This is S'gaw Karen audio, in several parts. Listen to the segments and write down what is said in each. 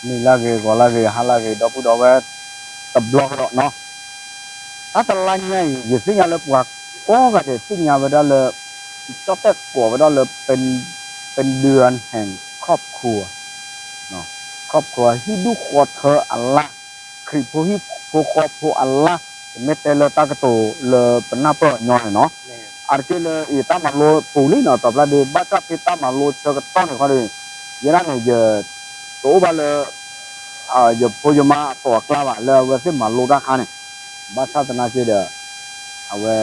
နံၤလၢဂ့ၤ ဂီၤလၢဂ့ၤ ဟါလၢဂ့ၤ ဒီပုၢ်ဒီဝဲၢ် တဘျီကဒီးနီၤ, တၢ်တလါညါအံၤ ယသ့ၣ်ညါလၢပှၤကိးဂၤဒဲးသ့ၣ်ညါဝဲဒၣ်လၢ ကၠီၣ်တဲၣ်ကိးဝဲဒၣ်လၢ เป็นเดือนแห่งครอบครัว ครอบครัว ဟံၣ်ဒူၣ်ဃီထၢအလါ, ခရံာ်ဖိဟံၣ်ဖိဃီဖိအလါ, ပမ့ၢ်တဲလၢတၢ်ကတိၤလၢပနၢ်ပၢၢ်အညီန့ၣ်နီၤ, အါတက့ၢ်လၢအံၤတၢ်မၤလိပူၤလံနီၤ တဘျီဒီး ဘၣ်ဆၣ်ဖဲတၢ်မၤလိဆၢကတီၢ်န့ၣ်ခီဒီး ယဲဒၣ်န့ၣ် ယတအိၣ်ဘၣ်လၢ ယဖိယမါအသိးအကျါဘၣ် လၢအဝဲသ့ၣ်မၤလိတၢ်အခါန့ၣ်, ဘၣ်ဆၣ်သနာ်က့ဒီး အဝဲ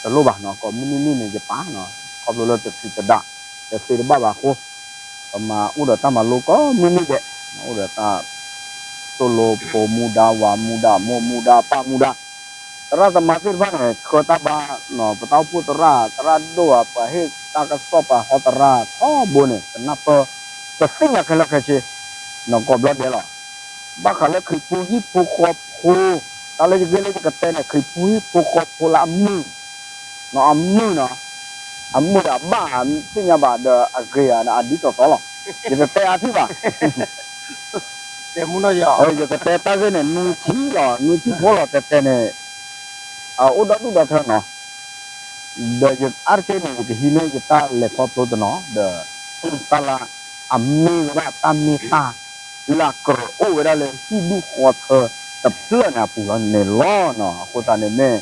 တလိၣ်ဘၣ်နီၤ ကိးမုၢ်နံၤနံၤန့ၣ် ယပာ်နီၤ ခီဖျိလၢတထံၣ်တဒၣ် တသ့တဘၣ်ဘၣ်အဃိ ပမၤအိၣ်ဒီးတၢ်မၤလိကိးမုၢ်နံၤဒဲး, အိၣ်ဒီးတၢ်သိၣ်လိဖိမူဒါ ဝၤမူဒါ မိၢ်မူဒါ ပၢ်မူဒါ, သရၣ်သမါသ့ၣ်တဖၣ်န့ၣ် ဆှၢတၢ်ဘါ ပတၢ်အိၣ်ဖှိၣ်သရၣ် သရၣ်ဒိၣ်ဧါ ပှၤဟ့ၣ်တၢ်ကစီၣ်ပှၤဟီသရၣ်ထီဘိန့ၣ် ပနၢ်ပၢၢ် ပသ့ၣ်ညါခဲလၢာ်ခဲဆ့ နီၤကိးဘျီဒဲးလီၤ. ဘၣ်ဃးလၢခရံာ်ဖိဟံၣ်ဖိဃီဖိ, တၢ်လၢယဂ့ၢ်လၢယကတဲန့ၣ် ခရံာ်ဖိဟံၣ်ဖိဃီဖိလၢအမုာ်, နီၤအမုာ်နီၤ, အမုာ်ဒီးအဘၣ်သ့ၣ်ညါဘၣ်ဒီးအဂ့ၤဧါ အဒ်သိးသိးလီၤ. ယတတဲအါထံၣ်ဘၣ် ယကတဲတၢ်ဂ့ၢ်န့ၣ် နွံထံၣ်လီၤ နွံထံၣ်ဖိလီၤ တဲတဲန့ၣ် အအိၣ်ဒီဒူၣ်ဒီထၢနီၤ, ဒီးယအါတက့ၢ်န့ၣ် ယကဟံးန့ၢ်ယတၢ်လဲၤခီဖျိတနီၤ ဒီး တၢ်လၢ အမ့ၢ်ဝဲဒၣ်တၢ်မ့ၢ်တၢ် လၢအကြၢးအိၣ်ဝဲဒၣ်လၢဟံၣ်ဒူၣ်ဃီထၢတဖျၢၣ်န့ၣ်အပူၤလီၤန့ၣ်လီၤနီၤ. အဃိသတးန့ၣ်မ့ၢ်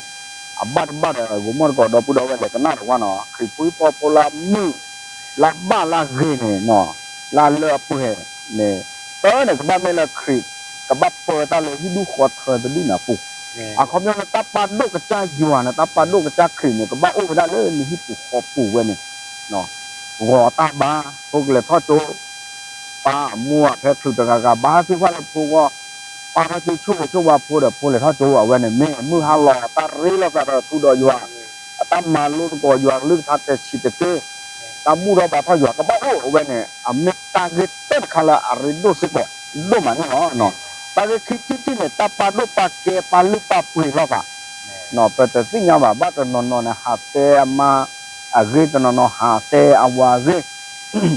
အဘၣ်တဘၣ်ဒီး ဂီၤမီၢ်တကိးဒီပုၢ်ဒီဝဲၢ်လဲၤကနၣ်တဝါနီၤ ခရံာ်ဖိဟံၣ်ဖိဃီဖိလၢအမုာ် လၢအဘၣ်လၢအဂ့ၤန့ၣ်နီၤ, လၢအလၢအပှဲၤန့ၣ် တၢ်န့ၣ်ကဘၣ်မ့ၢ်လၢခရံာ် ကဘၣ်ပၢတၢ်လၢဟံၣ်ဒူၣ်ဃီထၢတဒူၣ်န့ၣ်အပူၤ, အခီပညီလၢတၢ်ပာ်ဒိၣ်ကစၢ်ယွၤန့ၣ် တၢ်ပာ်ဒိၣ်ကစၢ်ခရံာ်န့ၣ် ကဘၣ်အိၣ်ဝဲဒၣ်လၢနဟံၣ်ပူၤဃီပူၤဝဲန့ၣ် ဂီၤတၢ်ဘါ ဖိကလဲၤထီၣ်ကၠိ ပၢ်အမိၢ်အဖဲချုးတဂၤဂၤ ဘါသ့ၣ်တဖၣ်လၢဖိဂီၢ် ပၢ်ထီၣ်က့ၤဆိၣ်ဂ့ၤဆိၣ်ဝါဖိဒီး ဖိလဲၤထီၣ်ကၠိ အဝဲန့ၣ်မ့ၢ်မုၢ်ဟါလီၤ တၢ်ရ့လိာ်သးဒီးထူဒီးယွၤ အတၢ်မၤလိသကိးယွၤကလုၢ်ကထါတဆံးတက့ၢ်, တၢ်ဘူၣ်ထီၣ်ဘါထီၣ်ယွၤကဘၣ်အိၣ် အဝဲန့ၣ် အမ့ၢ်တၢ်ဂ့ၢ်တၢၢ်တခါလၢအရ့ဒိၣ်စ့ၢ်ကီး ဒိၣ်မးန့ၣ်လီၤ. တၢ်ဂ့ၢ်ခံထံၣ်တထံၣ်န့ၣ် တၢ်ပာ်ဒိၣ်ပာ်ကဲပာ်လုၢ်ပာ်ပှ့ၤလိာ်သး ပတသ့ၣ်ညါဘၣ် ဘၣ်တနီၤနီၤန့ၣ် ဟးတဲအမါအဂ့ၢ် တနီၤနီၤဟးတဲအဝၤအဂ့ၢ်,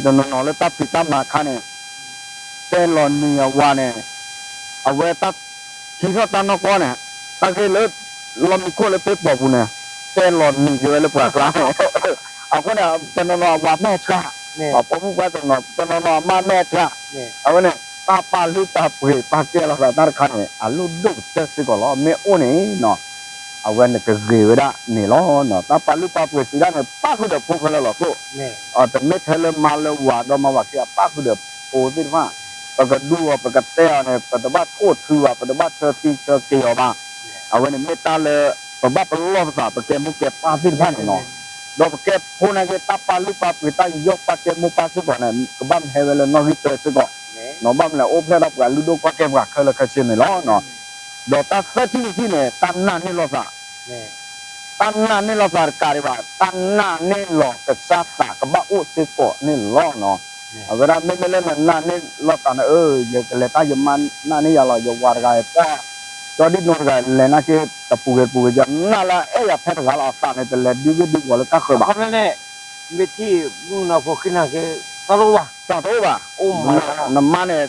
တနီၤနီၤလၢတၢ်ဖံးတၢ်မၤအခါန့ၣ် တဲလီၤနံၤအဝၤန့ၣ် အဝဲတၢ်ထံထီၣ်တၢ်နီၢ်ကီၢ်န့ၣ် တၢ်ဂ့ၢ်လၢ လီၢ်မံခိၣ်လၢပ့ၢ်ပိာ်ပူၤန့ၣ် တဲလီၤနံၤက့ၤဝဲလၢပှၤကျါန့ၣ် အဃိန့ၣ် တနီၤနီၤအဝၤမ့ၢ်ဆှး, ပှၤပိာ်မုၣ်ပှၤတနီၤ တနီၤနီၤအမါမ့ၢ်ဆှး, အဝဲန့ၣ် တၢ်ပာ်လုၢ်ပာ်ပှ့ၤပာ်ကဲလိာ်သးတၢ်တခါန့ၣ် အလိၣ်ဒိၣ်ကတၢၢ်စ့ၢ်ကီးလီၤ. မ့ၢ်အိၣ်န့ၣ်နီၤ အဝဲန့ၣ်ကဂ့ၤဝဲဒၣ်န့ၣ်လီၤ. တၢ်ပာ်လုၢ်ပာ်ပှ့ၤစံးဒၣ်န့ၣ် ပၣ်ဃုာ်ဒီးဖိခဲလၢာ်လီၤသိၣ်, တမ့ၢ်ထဲလၢမါလၢဝၤဒီးမါဝၤခံ အပၣ်ဃုာ်ဒီးဖိသ့ၣ်တဖၣ်, ပကဒူအီၤ ပကတဲအီၤန့ၣ် ပတဘၣ်ထိၣ်ထုဘၣ် ပတဘၣ်ဆၢသံဆၢက့ၤအီၤဘၣ်. အဝဲန့ၣ်မ့ၢ်တၢ်လၢ ပဘၣ်ပလီၢ်ပသး ပကဲမိၢ်ကဲပၢ်သ့ၣ်တဖၣ်န့ၣ်နီၤ, ဒီးပကဲဖိနာ်က့ တၢ်ပာ်လုၢ်ပာ်ပှ့ၤ တၢ်ယူးယီၣ်ပာ်ကဲမိၢ်ပၢ်စ့ၢ်ကီးန့ၣ် ကဘၣ်မ့ၢ်ဟဲဝဲလၢနီၣ်ဂံၢ်တၢစ့ၢ်ကီး, ဘၣ်မနုၤလဲၣ် အိၣ်ဖျဲၣ်ထီၣ်ပှၤလုၢ်ဒိၣ်ကီၢ်ကဲပှၤခဲလၢာ်ခဲဆ့န့ၣ်လီၤ. ဒီးတၢ်သၢထံၣ်တထံၣ်န့ၣ် တၢ်နာ်န့ၢ်လိာ်သး, တၢ်နာ်န့ၢ်လိာ်သးတကးဒံးဘၣ် တၢ်နာ်န့ၢ်လီၤကစၢ်သးကဘၣ်အိၣ်စ့ၢ်ကီးန့ၣ်လီၤ. အဝဲဒၣ်မ့မ့ၢ်လၢနနာ်န့ၢ်လိာ်သးန့ၣ် အၢ ယကလဲၤတၢ်ယမါနာ်န့ၢ်ယၤလီၤ ယဝၤတဂၤအံၤပှၢ် ကၠီဒံၣ်နိတဂၤလဲၤနာ်က့ တပူၤဂ့ၤတပူၤဂ့ၤ ယနာ်လၢအအဲၣ်ယၤထဲတဂၤလီၤ အသးန့ၣ် တလဲၤဒုဝ့ၢ်ဒုဝီၤလၢတၢ်ဃၢၤဘၣ်. မ့ၢ်ထံၣ်မုၢ်နီၢ်ဖိခံနၤက့ သးတအိၣ်ဘၣ်, သးတအိၣ်ဘၣ်, နမါန့ၣ်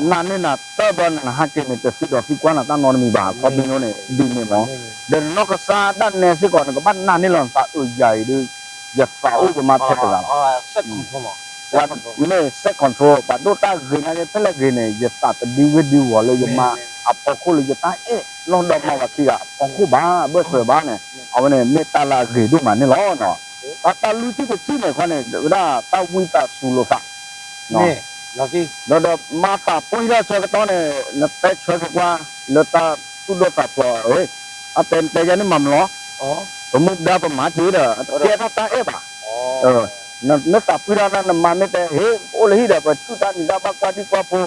နာ်န့ၢ်နၤတၢ်ဘျီန့ၣ် နဟးက့ၤန့ၣ် တသံဒီးသံကွၢ်နၤတၢ်နီတမံၤဘၣ် အခီပညီန့ၣ် ဒ်န့ၣ်မး, ဒီးနနီၢ်ကစၢ်ဒၣ်နဲစ့ၢ်ကီး နကဘၣ်နာ်န့ၢ်လီၤနသးအုးယၤအံၤဒီး ယသးအိၣ်ယမါထဲတဂၤလီၤ. မ့ၢ် self control ပာ်ဒိၣ်တၢ်ဂ့ၤနာ်က့ ဖဲလဲၣ်ဂ့ၤန့ၣ် ယသးတဒုဝ့ၢ်ဒုဝီၤလၢယမါအဖီခိၣ်လၢယတၢ်အဲၣ်လီၢ်ဒီးမါဝၤခံဂၤအဖီခိၣ်ဘၣ် ဘၢၣ်စၢၤဘၣ်န့ၣ် အဝဲန့ၣ်မ့ၢ်တၢ်လၢအဂ့ၤဒိၣ်မးန့ၣ်လီၤ. တၢ်တၢ်လွံၢ်ထံၣ်တထံၣ်န့ၣ်ခီန့ၣ် ဝဲဒၣ်တၢ်ဝံသးစူၤလိာ်သး ဒီးဒီးမၤသးပှၢ်ထီၣ်ဆၢကတီၢ်န့ၣ် နတဲဆၢက့ၤကွၢ် လၢတၢ်သူၣ်ဒိၣ်သးဖျိး အတဲနတဲယၤန့ၣ်မၤမလီၤ ပမူဒါပမၤက့ၤဒီး ကဲထီၣ်တၢ်အဲၣ်ဘၣ် မ့ၢ်သးပှၢ်ထီၣ်နမၤမ့ၢ်တဲ ဟ့ၣ် အိၣ်လၢဟံၣ်ဒီး ပဆူၣ်တၢ်နံၤတၢ်ဘၣ်ကွၢ်ဒံၣ်ကွၢ်ဖိ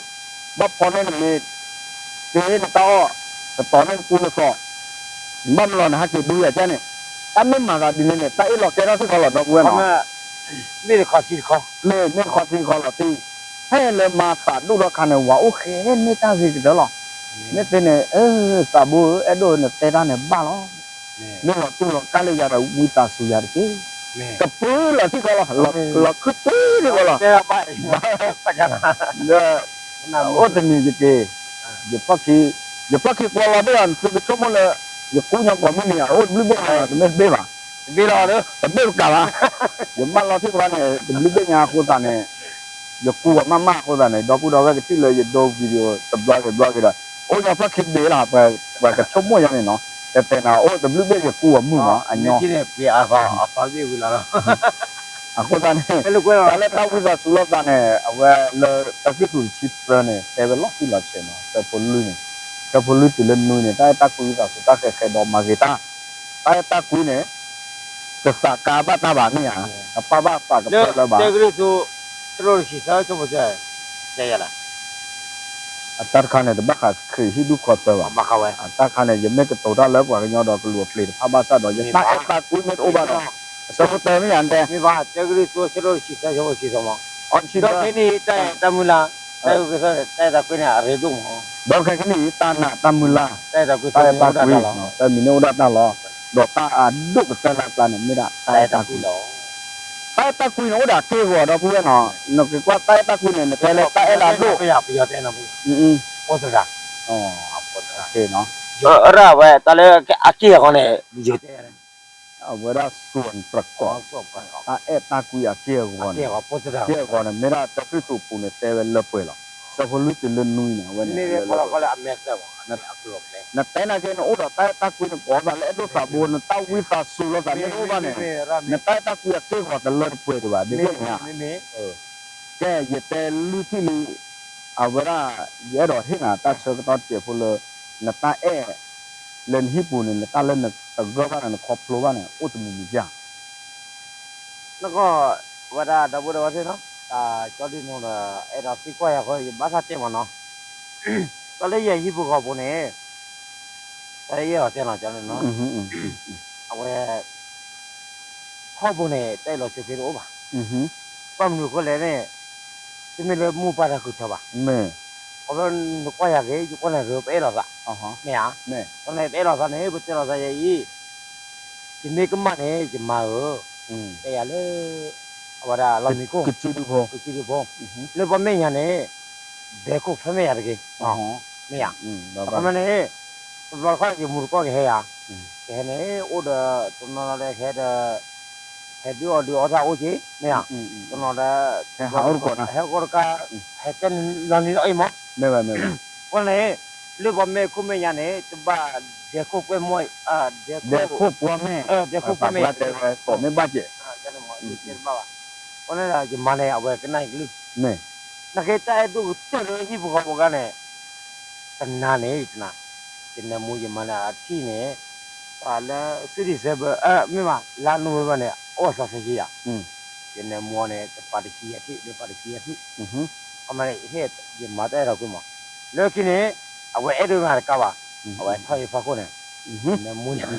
ဘၣ်ဖီန့ၢ်နမ့ၢ် က့ၤနတၢ်အီၣ် ကတီၤန့ၢ်နကူနသိး ဘၣ်မလီၤနဟဲက့ၤဒူယၤကဲန့ၣ် တၢ်မ့ၢ်မၤသးဒ်န့ၣ်န့ၣ် တၢ်အ့ၣ်လိာ်ကဲထီၣ်စ့ၢ်ကီးလီၤ ဒီပုၢ်ဝဲၢ်နီၤ မ့ၢ်တခီထံတခီ မ့ၢ်မ့ၢ်တခီထံတခီလီၤတံၢ် ဖဲလၢမၤသးဒိၣ်ထီၣ်ခါန့ၣ် ဝၤအိၣ်ဃဲန့ၢ်တၢ်ဂ့ၤကတၢၢ်လီၤ. မ့ၢ်သ့န့ၣ် သးဘိ အဲၣ်ဒိးနတဲတၢ်န့ၣ်ဘၣ်လီၤ. မ့ၢ်လီၤတူၢ်လီၤကာ်လၢယၤဒီးဝံသးစူၤယၤတက့ၢ်. ကပုၢ်လီၤထံကီလီၤ လီၤခုၣ်သ့ထံကီလီၤ ဒီး အိၣ်တနံၤယက့ၤ, ယဖီၣ်ခံ, ယဖီၣ်ခံကွီလီၤဘ့ၣ်အီၤ နသုကဆိကမိၣ်လၢ ယကူညီကိးမုၢ်နံၤ အအိၣ်တဘျုးဘ့ၣ်ညါ တမ့ၢ်တဘ့ၣ်ဘၣ်, တဘ့ၣ်ဘၣ်ကးဘၣ်, ယမၢလီၤထံၣ်တခါန့ၣ် တဘျုးဘ့ၣ်ညါအဃိသတးန့ၣ် ယကူအီၤမးမးအဃိသတးန့ၣ် ဒီပုၢ်ဒီဝဲၢ်ကထံၣ်လၢယဒိ video တဘျီဂ့ၤဘျီဂ့ၤဒီး အိၣ်ညီဖီၣ်ခံဘ့ၣ်လီၤ, ပှၤကဆိကမိၣ်ယါန့ၣ်နီၤ, တဲတဲနၤ အိၣ်တဘျုးဘ့ၣ်ယကူအီၤမုာ်မး အညီ အဃိသတးန့ၣ် တၢ်လၢတၢ်ဝံသးစူၤလိာ်သးန့ၣ် အဝဲလၢတၢ်ခရံာ်ဖိတဆံသၢန့ၣ် တဲဝဲလီၤတံၢ်လီၤဆဲးနီၤ, ဆၢဖိလွံၢ်န့ၣ်, ဆၢဖိလွံၢ်တုၤလၢနွံန့ၣ် တၢ်အဲၣ်တၢ်ကွံဝံသးစူၤ တၢ်ဃဲၤဃဲၤဒီးမၤဂ့ၤတၢ်, တၢ်အဲၣ်တၢ်ကွံန့ၣ် တသးကါဘၣ်တၢ်ဘၣ်မ့ၢ်ဧါ, တပာ်ဘၣ်သးကဖၢလၢၤဘၣ်. အတၢ်တခါန့ၣ် တဘၣ်ဃးခရံာ်ဟံၣ်ဒူၣ်ခီသၢဘၣ်, အတၢ်တခါန့ၣ် ယမ့ၢ်ကတိၤတၢ်လၢပှၤကညီဒီးကလူးအပျ့ၤတဖၣ်ဘၣ်ဆၣ်ဒီး ယတၢ်အဲၣ်တၢ်ကွံမ့ၢ်တအိၣ်ဘၣ်ဒီး အဆၢဖိတၢ်မ့ၢ်ယၤတဲ မ့ၢ်ဘၣ် တၢ်ကရံၣ်သူး ဆၢဒိၣ်တဆံသၢ ဆၢဖိတဆံသၢမး, ဒီးခဲအံၤန့ၣ် တၢ်အဲၣ်တၢ်မုၢ်လၢ်, တၢ်အဲၣ်တၢ်ကွံန့ၣ် အရ့ဒိၣ်မး, ဒီးခဲကနံၣ်အံၤ တၢ်နာ်တၢ်မုၢ်လၢ်, တၢ်အဲၣ်တၢ်ကွံ တၢ်အဲၣ်တၢ်ကွံ တၢ်မံၤန့ၣ်အိၣ်ဒၣ်တၢ်လီၤ, ဒီးတၢ်အဒိၣ်ကတၢၢ်လၢအကျါန့ၣ် မ့ၢ်ဒၣ်တၢ်အဲၣ်တၢ်ကွံလီၤ. တၢ်အဲၣ်တၢ်ကွံန့ၣ်အိၣ်ဒီးအက့ၢ်အဂီၤဒီပုၢ်ဝဲၢ်နီၤ, နကကွၢ်တၢ်အဲၣ်တၢ်ကွံန့ၣ် နတဲလၢတၢ်အဲၣ်လၢအဒိၣ်, ပယီၤတဲနၤ, အိၣ်သရၣ်, အဝဲတၢ်လၢအက့ၢ်အဂီၤန့ၣ် ယကတဲ အဝဲဒၣ် ส่วนประกอบ တၢ်အဲၣ်တၢ်ကွံအက့ၢ်အဂီၤန့ၣ်, အက့ၢ်အဂီၤန့ၣ် မ့ၢ်ဒၣ်တၢ်ခရံာ်ဖိပူၤန့ၣ် တဲဝဲလၢပှဲၤလီၤ. ဆၢဖိလွံၢ်တုၤလၢနွံန့ၣ် အဝဲန့ၣ် နတဲနာ်က့ နအိၣ်ဒီးတၢ်အဲၣ်တၢ်ကွံ နကိးသးလၢအဲၣ်ဒိၣ်သးဘိ နတၢ်ဝံသးစူၤလိာ်သးမ့ၢ်တအိၣ်ဘၣ်န့ၣ်, နတၢ်အဲၣ်တၢ်ကွံအက့ၢ်အဂီၤတလၢတပှဲၤဒံးဘၣ် ဒ်န့ၣ်ဧါ. ကဲ ယတဲလွံၢ်ထံၣ်လံ, အဝဲဒၣ် ယအဲၣ်ဒိးဟ့ၣ်နၤတၢ်ဆၢကတီၢ်တစဲးဖိလၢ နတၢ်အဲၣ် လၢနဟံၣ်ပူၤန့ၣ် နတၢ်လၢနတဂၢၢ်ဘၣ်န့ၣ် နခီဖျိဘၣ်န့ၣ် အိၣ်တမံၤမံၤဧါ. နကီၢ် ဝဲဒၣ်ဒီပုၢ်ဒီဝဲၢ်သ့ၣ်နီၤ, တၢ်ကၠီဒုၣ်နီၤဒီး အဲၣ်ဒိးသံကွၢ်ယၤဃီ ယဘၣ်သးတဲမးနီၤ, တၢ်လၢယဟံၣ်ဖိဃီဖိန့ၣ် တၢ်လၢယအဲၣ်ဒိးတဲနီၤ ကၠီဒုၣ်နီၤ, အဝဲ ထီဘိန့ၣ် တၢ်အ့ၣ်လိာ်ဆိးက့တအိၣ်ဘၣ်. ဘၣ်မနုၤအဃိလဲၣ်န့ၣ် တမ့ၢ်လၢမိၢ်ပၢ်တၢ်ဃုထၢဘၣ်. ခီဖျိနကွၢ်ယၤဂ့ၤ ယကွၢ်နၤဂ့ၤ ပအဲၣ်လိာ်သး, မ့ၢ်ဧါ. တၢ်လၢပအဲၣ်လိာ်သးန့ၣ် ပတဲလိာ်သးယၤအံၤ, ယမ့ၢ်ကမၣ်န့ၣ် ယမၤဧၢ, တဲယၤလၢ အဝဲဒၣ်လီၢ်မံခိၣ်, ကစုဒုဖိ, လၢပှၤမဲာ်ညါန့ၣ် ဒဲခိၣ်ဖဲမဲာ်ညါတဂ့ၤ, မ့ၢ်ဧါ. အခီပညီန့ၣ် တဘျီတခီၣ်ယမူတကီၢ်ကဟဲယၤ, ကဟဲန့ၣ် အိၣ်ဒီး တနီၤနီၤဒီးဟဲဒီး ဟဲဒုးအီၣ်ဒုးအီတၢ်အိၣ်က့ၤ မ့ၢ်ဧါ, တနီၤဒီး ဟဲဟးအိၣ်တကီၢ် ဟဲအိၣ်တကါ ဟဲတဲလီၤနံၤလီၤအံၤမး, အဃိန့ၣ် လၢပှၤမဲာ်ခိၣ်မဲာ်ညါန့ၣ် တဘၣ်ဒဲခိၣ်ပှဲၤမီၢ်, ဒဲခိၣ်ပှဲၤမီၢ်, ဒဲခိၣ်ပှဲၤမီၢ် တဲဝဲကိးမ့ၢ်ဘၣ်ကဲး, တဘၣ်ဘၣ်, အဃိန့ၣ်ဒီး ယမၤန့ၣ် အဝဲကနၣ်အံၤကလုၢ်, နကဲတၢ်အဲၣ်ဒိၣ်ကတၢၢ်လၢဟံၣ်ဖိဃီဖိဂၤန့ၣ် တနၤန့ၣ် ယတနၤ, ယနၢမူယမၤန့ၣ် အထံၣ်န့ၣ် ပှၤလၢ သုးဒံၣ်စဲဘၢၣ် မ့ၢ်ဘၣ် လါနိၣ်ဝ့ဘၢၣ်န့ၣ် အိၣ်သးဆၢယံၤယၤ, ယနၢမူအီၤန့ၣ် တပာ်တဆံယၤထံၣ် တပာ်တဆံယၤထံၣ်, အမၤန့ၣ် ယမၤတၢ်အဲၣ်ဒိးကွံမး, လၢခံန့ၣ် အဝဲအဲၣ်ဒိးမၤတကးဘၣ်, အဝဲထီၣ်ယဖီခိၣ်န့ၣ် နၢမူယၤ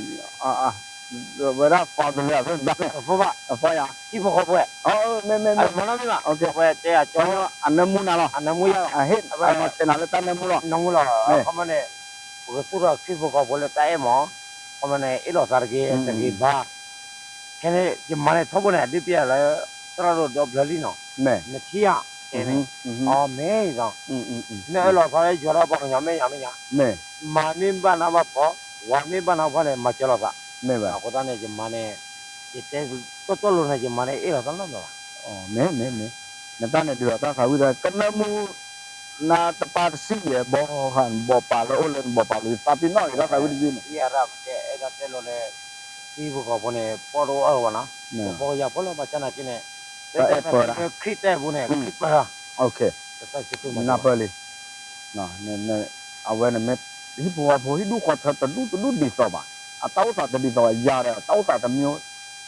ဝဲဒၣ်ဖီတလၢအဖဲဘၣ်န့ၣ် ဖီဘၣ် ဖီယၤ ဟံၣ်ဖိဃီဖိဝဲ မ့ၢ်မ့ၢ်မ့ၢ် မ့ၢ်မ့ၢ် အဝဲတဲအကၠီ အနၢမူနၤလီၤ အနၢမူယၤလီၤ အဟ့ၣ် အနီၢ်ဆဲးနၤလၢတၢ်နၢမူလီၤ နၢမူလီၤ အခီပညီန့ၣ် ပကသူၣ်ထီၣ်ခရံာ်ဖိဃီဖိလၢတၢ်အဲၣ်မး အခီပညီန့ၣ် အ့ၣ်လိာ်သးတဂ့ၤ တဂ့ၤဘၣ် ခဲန့ၣ် ယမၤန့ၣ်ထီဘိန့ၣ် အဒုးပျဲလၢ သရၣ်ဒိၣ်ဒီဘျၢလံနီၤ နထံၣ်ဧါ တဲန့ၣ် အီ မ့ၢ်အံၤလီၤ နအၢၣ်လီၤသးလၢယွၤဒီးပှၤကညီမ့ၢ်ယၤမ့ၢ်ယၤ မၤမ့ၢ်ဘၣ်နၤဘၣ်ဖီ ဝၤမ့ၢ်ဘၣ်နၤဖီန့ၣ် မၤစၢၤလိာ်သး အဃိသတးန့ၣ် ယမၤန့ၣ် ယတဲတီတီလိၤန့ၣ် ယမၤန့ၣ် အ့ၣ်လိာ်သးနီတဘျီဘၣ် မ့ၢ်မ့ၢ်မ့ၢ် နတၢ်န့ၣ်ဒုးဒီးတၢ်သးဝံၣ်ဒီး ကနၢမူ နတပာ်တဆံယဲၢ်ဘီ ဘီပာ်လၢအိၣ်လၢနဘီပာ်လံ သးပ့ၤနီၣ်ဂ့ၤတၢ်သးဝံၣ်တယုၢ်န့ၣ် ယဲဒၣ်ပတဲအဲၣ်ဒိးတဲလိၤလၢ ဟံၣ်ဖိဃီဖိန့ၣ် ပီၢ်တအိၣ်အၢၣ်ဝဲနီၤ ပပီၢ်ကယၤဖိလၢဘၣ်ဆၣ်နာ်က့န့ၣ် လၢတၢ်ပၢၢ်လၢခရံာ်တၢ်အပူၤန့ၣ် ခရံာ်ပၢၢ် နၢ်ပၢၢ်လံ အဝဲန့ၣ်မ့ၢ် ဟံၣ်ဖိဃီဖိဟံၣ်ဒူၣ်ဃီထၢတဒူၣ်တဒူၣ်ဒ်သိးဘၣ် အတၢ်အိၣ်သးတဒ်သိးဘၣ် ယၤဒီးတၢ်အိၣ်သးတမျိုး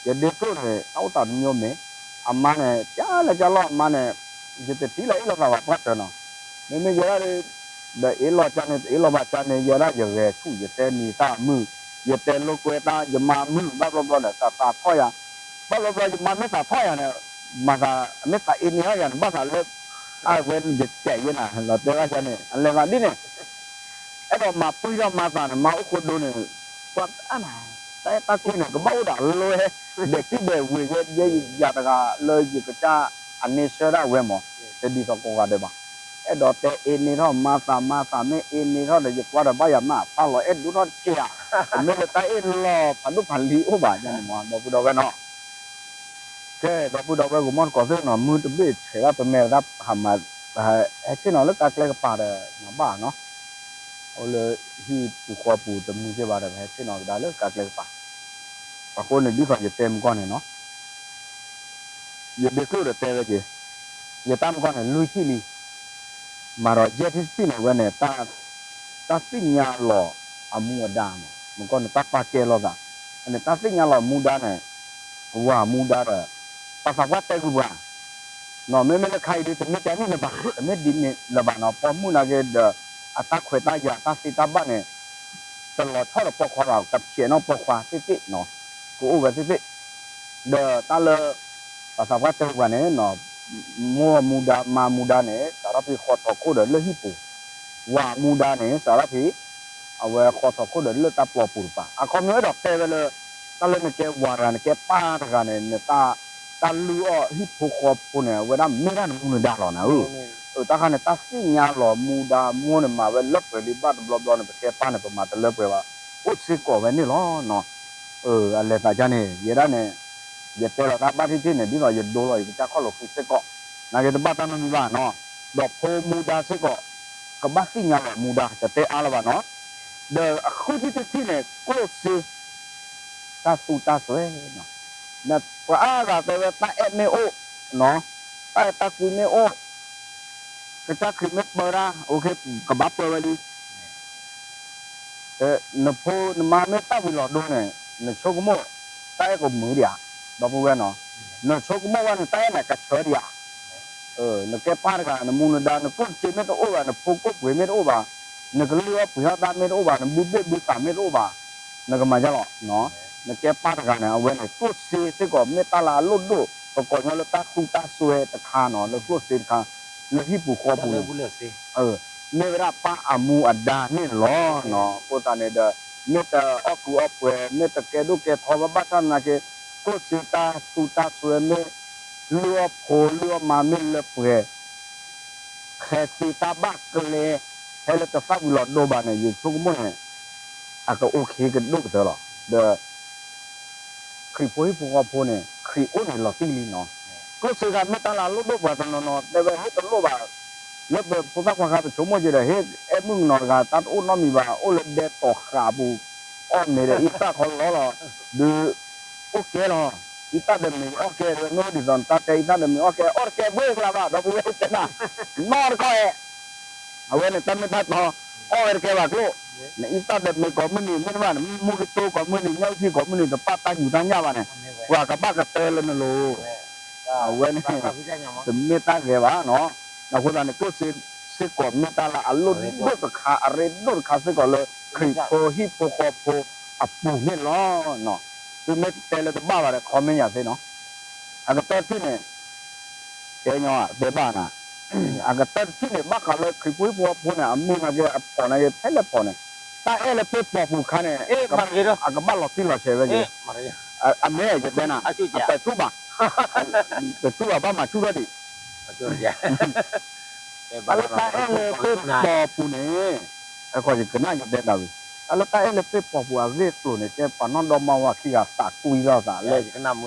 ယဒ့ဖျိၣ်န့ၣ် တၢ်အိၣ်သးတမျိုးမ့ၢ် အမါန့ၣ် ကၢ်လဲၣ်ကၢ်လီၢ်အမါန့ၣ် ယတထံၣ်လၢအ့ၣ်လိာ်သးဘၣ်ပှၢ်တၢၢ်နီၤ မ့မ့ၢ်ယဲဒၣ် ဒီးအ့ၣ်လိာ်ကၢ်န့ၣ် တအ့ၣ်လိာ်ဘၣ်ကၢ်န့ၣ် ယဲဒၣ်ယဂဲၤဆူၣ် ယတဲနံၤတၢ်အမုၢ် ယတဲလိာ်ကွဲတၢ် ယမၤမုၢ် ဘၣ်ဘျီဘျီဒီး သးသးထီၣ်ယၤ ဘၣ်ဘျီဘျီ ယမၤမ့ၢ်သးထီၣ်ယၤန့ၣ် မၤသး မ့ၢ်သးအ့န့ၢ်အီၣ်ယၤန့ၣ် ဘၣ်သးလၢ အဝဲယကဲးယဲနၤ လီၤတဲာ်ဘၣ်ကၢ်န့ၣ် အလဲၤသးဒ်န့ၣ် အဲၣ်ဒိးမၤပှံၢ်ထီၣ်မၤသးန့ၣ် မၤအိၣ်ဃိဒိန့ၣ် ပှၤအါနၤ တၢ်အဲၣ်တၢ်ကွံန့ၣ် ကဘၣ်အိၣ်ဒီးအလိဟဲ ဒဲးကံၣ်ဒဲးဝ့ၤ ယဲယၤတဂၤလၢယကစၢ်အန့ဆၢဒၣ်ဝဲမး တဒ်သိးကိးဂၤဒဲးဘၣ် အဲၣ်ဒိးတဲအ့န့ၢ်ထီၣ်မၤသးမၤသး မ့ၢ်အ့န့ၢ်ထီၣ်ဒီး ယကွၢ်ဒီးဘၣ်ယၤမး ဖးလီၤအဲၣ်ဒိးထီၣ်တက့ၢ်ဧါ, တမ့ၢ်လၢတၢ်အ့ၣ်လီၤဖးဒိၣ်ဖးလံၤအိၣ်ဘၣ်န့ၣ်မး ဒီပုၢ်ဒီဝဲၢ်နီၤ. ကဲ ဒီပုၢ်ဒီဝဲၢ် ဂီၤမီၢ်တကိးသ့ၣ်နီၤ မုၢ်တဘ့ၣ်ဆဲးဘၣ် ပမဲာ်ဝဲဒၣ်ဟးမၤ ဟဲဆ့ၣ်နီၤလၢကါကျဲကပၤဒီး မၤဘၣ်နီၤ, အိၣ်လၢဟံၣ်ပူၤဃီပူၤတမုာ်က့ၤဘၣ်ဒီး ပဟဲဆ့ၣ်နီၤကဒါလၢကါကျဲကပၤ. အဃိန့ၣ် ဒ်သိးယတဲမကီၢ်န့ၣ်နီၤ ယဒ့ကျိၣ်ဒီးတဲဝဲက့ၤ, ယတၢ်မကီၢ်န့ၣ် လွံၢ်ထံၣ်လံ, မၤဒီးယဲၢ်ထံၣ်တထံၣ်န့ၣ် အဝဲန့ၣ် တၢ်သ့ၣ်ညါလီၤအမူအဒါမး မကီၢ်န့ၣ် တၢ်ပာ်ကဲလိာ်သး, န့ၣ် တၢ်သ့ၣ်ညါလီၤမူဒါန့ၣ် ဝၤမူဒါဒီး ပှၤသးပှၢ်တဲဂုာ်ပှၤ နီၤ မ့မ့ၢ်လၢခါအံၤဒ် တမ့ၢ်တၢ်န့ၣ်လၢၤဘၣ် တမ့ၢ်ဒ်န့ၣ်လၢၤဘၣ်နီၤ ပိာ်မုၣ်နာ်က့ဒီး အတၢ်ခွဲးတၢ်ယာ်တၢ်သ့တၢ်ဘၣ်န့ၣ် တလီၤဆီဒီးပိာ်ခွါဘၣ် ကဖျဲးနီၣ်ပိာ်ခွါသ့ၣ်သ့ၣ်နီၤ ကအိၣ်ဝဲသ့ၣ်သ့ၣ် ဒီးတၢ်လၢ ပှၤသးပှၢ်တဲပှၤန့ၣ် မိၢ်မူဒါမါမူဒါန့ၣ် စးထီၣ်ဖဲဃီထီၣ်ခိၣ်ဒီးလၢဟံၣ်ပူၤ, ဝၤမူဒါန့ၣ် စးထီၣ်ဖဲ အဝဲဃီထီၣ်ခိၣ်ဒီးလၢတၢ်ပျီပူၤတပၤ အခီပညီအဲၣ်ဒိးတဲဝဲလၢ တၢ်လၢနကဲဝၤတဂၤ နကဲပၢ်တဂၤန့ၣ် နတၢ် တၢ်လုၢ်အီၣ်ဟံၣ်ဖိဃီဖိန့ၣ် အဝဲဒၣ်မ့ၢ်ဒၣ်နမူနဒါလီၤနၤဧၢ, တၢ်ခါန့ၣ် တၢ်သ့ၣ်ညါလီၤမူဒါမိၢ်န့ၣ် မၤဝဲလၢပှဲၤလံဘၣ်တဘျီဘျီန့ၣ် ပကဲပၢ်န့ၣ် ပမၤတလၢပှဲၤဘၣ် အိၣ်စ့ၢ်ကီးဝဲန့ၣ်လီၤနီၤ. အလဲၤသးဒ်န့ၣ် ယဲဒၣ်န့ၣ် ယတဲလီၤတၢ်ဘၣ်ထံၣ်ထံၣ်န့ၣ် ဒ်သိးယဒိလီၤယကစၢ်ခီၣ်လိာ်ဃံစ့ၢ်ကီး, နာ်က့တဘၣ်တၢ်နီတမံၤဘၣ်နီၤ, ဒီးဖိမူဒါစ့ၢ်ကီး ကဘၣ်သ့ၣ်ညါလီၤမူဒါ တတဲအါလၢၤဘၣ်နီၤ, ဒီးအဃုထံၣ်တထံၣ်န့ၣ် ကျိၣ်စ့ တၢ်သူတၢ်စွဲနီၤ, ပှၤအါဂၤတဲဝဲတၢ်အဲၣ်မ့ၢ်အိၣ်, တၢ်အဲၣ်တၢ်ကွံမ့ၢ်အိၣ်, ကစၢ်ခရံာ်မ့ၢ်ပၢတၢ် ကဘၣ်ပၢဝဲလံ နဖိနမါမ့ၢ်သၣ်ဝံၤလီၤဒိန့ၣ် နဆိကမိၣ် တၢ်အဲၣ်ကမုာ်ဒံးဧါ, ဒီပုၢ်ဝဲၢ်နီၤ, နဆိကမိၣ်ဝဲန့ၣ် တၢ်အဲၣ်န့ၣ်ကဆၢဒံးဧါ, နကဲပၢ်တဂၤ နမူနဒါ နကျိၣ်စ့မ့ၢ်တအိၣ်ဘၣ် နဖိကိၣ်ပှ့ၤမ့ၢ်တအိၣ်ဘၣ်, နကလုၢ်အီၣ်ပှ့ၤအီၣ်တၢ်မ့ၢ်တအိၣ်ဘၣ် နဘုဘ့ၣ်ဘုသးမ့ၢ်တအိၣ်ဘၣ်, နကမၤယါလီၤ, နကဲပၢ်တဂၤန့ၣ် အဝဲန့ၣ် ကျိၣ်စ့စ့ၢ်ကီးမ့ၢ်တၢ်လၢအလိၣ်ဒိၣ် ပကိးညီလၢတၢ်သူတၢ်စွဲတခါနီၤ လၢကျိၣ်စ့တခါ လၢဟံၣ်ပူၤဃီပူၤန့ၣ် မ့ၢ်ဝဲဒၣ်ပၢ်အမူအဒါန့ၣ်လီၤနီၤ, အဃိသတးန့ၣ်ဒီး မ့ၢ်တအီၣ်ကုးအီၣ်ပှဲၤ မ့ၢ်တကဲဒိၣ်ကဲထီဘၣ် ဘၣ်ဆၣ်သနာ်က့ ကျိၣ်စ့တၢ်သူတၢ်စွဲမ့ၢ် လုၢ်အီၣ်ဖိလုၢ်အီၣ်မါမ့ၢ်လၢပှဲၤ ဟဲသ့တၢ်ဘၣ်ကျဲ ဟဲလၢတသၣ်ဝံၤလီၤဒိဘၣ်န့ၣ် ယဆိကမိၣ်န့ၣ် အကအိၣ်ခ့ကဒိၣ်ကတၢၢ်လီၤ. ဒီး ခရံာ်ဖိဟံၣ်ဖိဃီဖိန့ၣ် ခရံာ်အိၣ်န့ၣ်လီၤတံၢ်လံနီၤ. ကျိၣ်စ့တခါမ့ၢ်တၢ်လၢအလိၣ်ဒိၣ် ပှၤတနီၤနီၤတဲဝဲ ဟ့ၣ်တလိၣ်ဘၣ်, လၢပဖိသၣ်ခွါခါပဆိကမိၣ်က့ၤဒီး ဟ့ၣ်အဲၣ်မုၣ်ကနီၤတဂၤ တၢ်တအိၣ်နီတမံၤဘၣ် အိၣ်လၢဒဲတီၤဃာ်ပူၤ အီၣ်မ့ၤဒီးအံသၣ်ခီလီလီၤ, ဒုး အိၣ်ကဲလီၤ, အံသၣ်ဒီးမ့ၤအီၣ်ကဲ မ့ၢ်အိၣ်ဒ်သိးနတၢ်တဲ အံသၣ်ဒီးမ့ၤအီၣ်ကဲ အီၣ်တကဲဘှ့ၣ်ကျါဘၣ် ဒီပုၢ်ဝဲၢ်တဲနၤ, နီတခီအဲ အဝဲန့ၣ်တၢ်မ့ၢ်တၢ်တီ အီၣ်ဝဲတကဲဘၣ်ကျိၣ်, နအံသၣ်ဒီးမ့ၤကိးမုၢ်နံၤမ့ၢ်တဘၣ် နမူကၠိကိးမုၢ်နံၤ ညၣ်အုၣ်ထံကိးမုၢ်နံၤ တပာ်တၢ်ညူးတၢ်ညၣ်ဘၣ်န့ၣ် ပှၤကဘၣ်ကတၢၢ်လၢနလိၤ, အဝဲန့ၣ် တမ့ၢ်တၢ်ဂဲၤဘၣ်နီၤ. အဃိသတးန့ၣ် ကျိၣ်စ့စ့ၢ်ကီးမ့ၢ်တၢ်လၢအလိၣ်ဒိၣ်တခါ အရ့ဒိၣ်တခါစ့ၢ်ကီးလၢ ခရံာ်ဖိဟံၣ်ဖိဃီဖိအပူၤန့ၣ်လီၤ. သုမ့ၢ်တဲလၢတဘၣ်ဘၣ်ဒီး comment ယၤသ့နီၤ. အကတၢၢ်တထံၣ်န့ၣ် တဲညီ တဲဘၣ်နၤ, အကတၢၢ်တထံၣ်န့ၣ် ဘၣ်ဃးလၢခရံာ်ဖိဟံၣ်ဖိဃီဖိန့ၣ် အမူနာ်က့ အဖီၣ်နာ်က့ ဖဲလဲၣ်ဖီၣ်န့ၣ် တၢ်အဲၣ်လၢပ့ၢ်ပိာ်ပူၤတခါန့ၣ် အကဘၣ်လီၤတံၢ်လီၤဆဲးဝဲက့ၤ, အမ့ၢ်ယတဲနၤ အတဆူၣ်ဘၣ်, တဆူၣ်ဘၣ် ဘၣ်မၤဆူၣ်ထီၣ်ဒံး တၢ်လၢတၢ်အဲၣ်လၢပ့ၢ်ပိာ်ပူၤန့ၣ် ယကနၣ်ယတဲတၢ်ဝံၤ တၢ်လၢတၢ်အဲၣ်လၢပ့ၢ်ပိာ်ပူၤအဂ့ၢ်အကျိၤန့ၣ် ကဲပှၤနီၢ်ဒီမါဝၤခံဂၤသး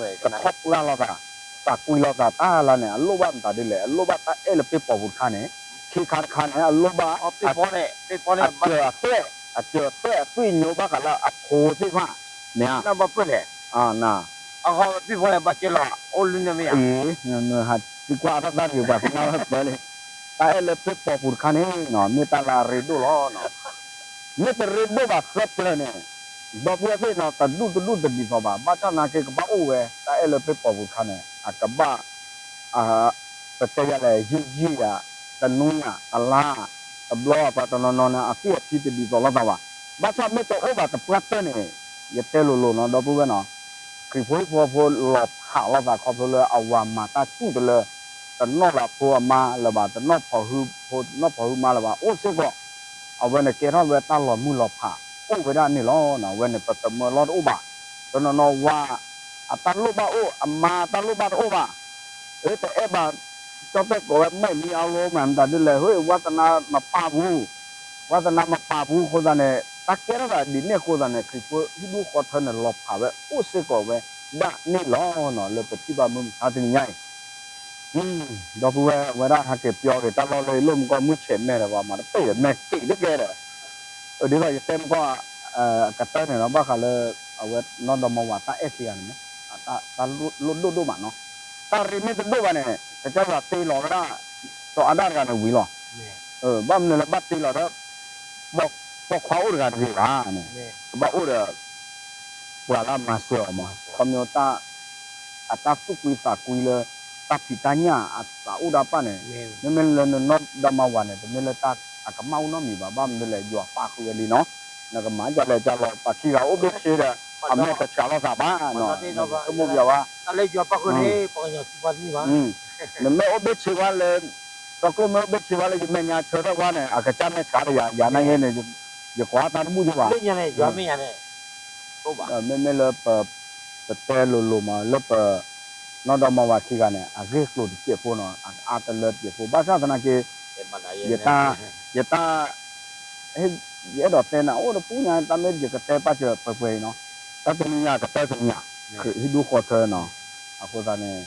ကွံလိာ်သးလၢ ကထီၣ်ပှၢ်လိာ်သး, သးကွံလိာ်သးတၢ်လၢန့ၣ် အလိၣ်ဘၣ်မတၤဒ်လဲၣ် အလိၣ်ဘၣ်တၢ်အဲၣ်လၢပ့ၢ်ပိာ်ပူၤတခါန့ၣ် ခံခါတခါန့ၣ် အလိၣ်ဘၣ် အစၢၤအသွဲၣ် အစၢၤအသွဲၣ်အသွံၣ်ညိဘၣ်ဃးလၢအဖိသ့ၣ်တဖၣ် မ့ၢ်ဧါ သံကွၢ်အါထီၣ်တၢ်တဂ့ၤ ပှၤသ့ၣ်ညါဝဲပၢလံ, တၢ်အဲၣ်လၢပ့ၢ်ပိာ်ပူၤတခါန့ၣ် မ့ၢ်တၢ်လၢအရ့ဒိၣ်လီၤ. မ့ၢ်တရ့ဒိၣ်ဘၣ်သၢပျၢၤန့ၣ် ဒီပုၢ်ဝဲၢ်သ့ၣ်နီၤ တဒူၣ်တဒူၣ်တဒ်သိးဘၣ် ဘၣ်ဆၣ်သနာ်က့ကဘၣ်အိၣ်ဝဲ တၢ်အဲၣ်လၢပ့ၢ်ပိာ်ပူၤတခါန့ၣ် အကဘၣ် ပတဲယၤလဲၣ် ယံာ်ယံာ်ယၤ တနွံယၤ အလါ တဘျီ ပှၤတနီၤနီၤန့ၣ် အသွံၣ်အထံတဒ်သိးလိာ်သးဘၣ်. ဘၣ်ဆၣ်မ့ၢ်တအိၣ်ဘၣ်တပှၢ်တၢၢ်န့ၣ် ယတဲလိၤလိၤနီၤ ဒီပုၢ်ဝဲၢ်နီၤ ခရံာ်ဖိဟံၣ်ဖိဃီဖိလီၤဖးလိာ်သးခီဖျိလၢအဝၤမၤတၢ်စူၢ်တလၢ တနီၣ်လၢအဖိအမါလၢၤဘၣ် တနီၣ်ဖိးဟုဖိ တနီၣ်ဖိးဟုမါလၢၤဘၣ် အိၣ်စ့ၢ်ကီး အဝဲန့ၣ်ကဲထီၣ်ဝဲတၢ်လီၤမုၢ်လီၤဖး အိၣ်ဝဲဒၣ်န့ၣ်လီၤ. အဝဲန့ၣ် ပသမၢလီၢ်တအိၣ်ဘၣ်. တနီၤနီၤဝၤ အတၢ်လိၣ်ဘၣ်အိၣ် အမါအတၢ်လိၣ်ဘၣ်တအိၣ်ဘၣ်. အတအဲၣ်ဘၣ် ကၠီၣ်တဲၣ်ကိးဝဲ မ့ၢ်မံအါလိမး မတၤဒ်လဲၣ် ဟ့ၣ် ဝါသနာမပာ်ပူၤ, ဝါသနာမပာ်ပူၤအဃိသတးန့ၣ် တၢ်ကဲထီၣ်သးဒ်န့ၣ်အဃိသတးန့ၣ် ခရံာ်ဖိဟံၣ်ဒူၣ်ဃီထၢန့ၣ် လီၤဖးဝဲအိၣ်စ့ၢ်ကီးဝဲဒၣ်န့ၣ်လီၤနီၤ လၢပထံၣ်ဘၣ်မုၢ်မဆါတနံၤညါအံၤ ဒီပုၢ်ဝဲၢ် အဝဲဒၣ်ဟဲက့ၤပျီက့ၤတၢ်လီၢ်လၢယလိၣ်မူကီၢ်မုၢ်ဆဲးမဲာ်ဒီး ပှၤမၤတပ့ၢ်ဒီးမဲာ်က့ၤတကဲဒီး ဒ်သိးယတဲမူကီၢ် အကတၢၢ်န့ၣ်ဒီး ဘၣ်ဃးလၢ အဝဲနီၢ်ဒီမါဝၤတၢ်အဲၣ်ခံဂၤန့ၣ်မ့ၢ် တၢ်လိၣ်ဒိၣ်ဒိၣ်မးနီၤ တၢ်ရ့မ့ၢ်တဒိၣ်ဘၣ်န့ၣ် ကစၢ်ယွၤတ့လီၤဝဲဒၣ် စီၤအၤဒၣ်တဂၤန့ၣ်ဝံၤလီၤ ဘၣ်မနုၤလၢဘၣ်တ့လီၤဒီး ပိာ်ခွါအိၣ်တဂၤတဂ့ၤဘၣ်န့ၣ် ကဘၣ်အိၣ်ဒီး ပှၤလၢအမၤစၢၤအီၤမး ခီဖျိ အတၢ်သူၣ်ကွံသးကွံလၢ တၢ်ဖံးတၢ်ညၣ်အသးအိၣ်တၢ်ပာ်န့ၣ် မ့မ့ၢ်လၢနနီၢ်ဒီမါဝၤန့ၣ် တမ့ၢ်လၢတၢ်အကမၣ်အိၣ်နီတမံၤဘၣ် ဘၣ်မနုၤလဲၣ် ယွၤပာ်ဃုာ်ဝဲလံနီၤ နကမၤဒ်လဲၣ်ဒ်လဲၣ် ပှၤခံဂၤအိၣ်ဘ့ၣ်ဆ့ဒီး အမဲာ်တဆှးလိာ်သးဘၣ် ဆိကမိၣ်ပှၤဘၣ် နမ့ၢ်အိၣ်ဘ့ၣ်ဆ့ဝဲလၢ စီၤကျိၣ်မ့ၢ်အိၣ်ဘ့ၣ်ဆ့ဝဲလၢ ယမဲာ်ညါဆၢထၢၣ်ဝဲန့ၣ် အကစၢ်မဲာ်ဆှးဒီးယၤ ယၤနာ်က့န့ၣ် ယကွၢ်တၢ်တဘူၣ်ယဘၣ် မ့မ့ၢ်လၢပ ပတဲလိၤလိၤမး လၢပ နီၢ်ဒီမါဝၤခံဂၤန့ၣ် အဂ့ၢ်ကျိၤတစဲးဖိနီၤ အအါတလၢတစဲးဖိ ဘၣ်ဆၣ်သနာ်က့ ယတၢ် ယတၢ် ယအဲၣ်ဒိးတဲန့ၣ် အိၣ်တပူၤညါ တၢ်မ့ၢ်ယကတဲပာ်စၢၤပှဲၤပှဲၤအံၤနီၤ တၢ်တနံၤညါကတၢၢ်တနံၤညါ ခရံာ်ဟံၣ်ဒူၣ်ဃီထၢနီၤ အဃိသတးန့ၣ်